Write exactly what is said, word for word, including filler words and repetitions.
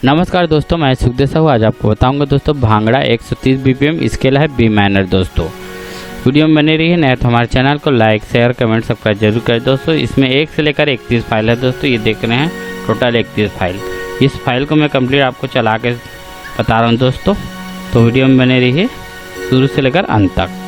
नमस्कार दोस्तों, मैं सुखदेव साहू। आज आपको बताऊंगा दोस्तों, भांगड़ा एक सौ तीस बीपीएम, स्केल है बी माइनर दोस्तों। वीडियो में बने रहिए। नए तो हमारे चैनल को लाइक, शेयर, कमेंट, सब्सक्राइब जरूर करें दोस्तों। इसमें एक से लेकर इकतीस फाइल है दोस्तों, ये देख रहे हैं टोटल इकतीस फाइल। इस फाइल को मैं कंप्लीट आपको चला के बता रहा हूँ दोस्तों, तो वीडियो में बने रहिए शुरू से लेकर अंत तक।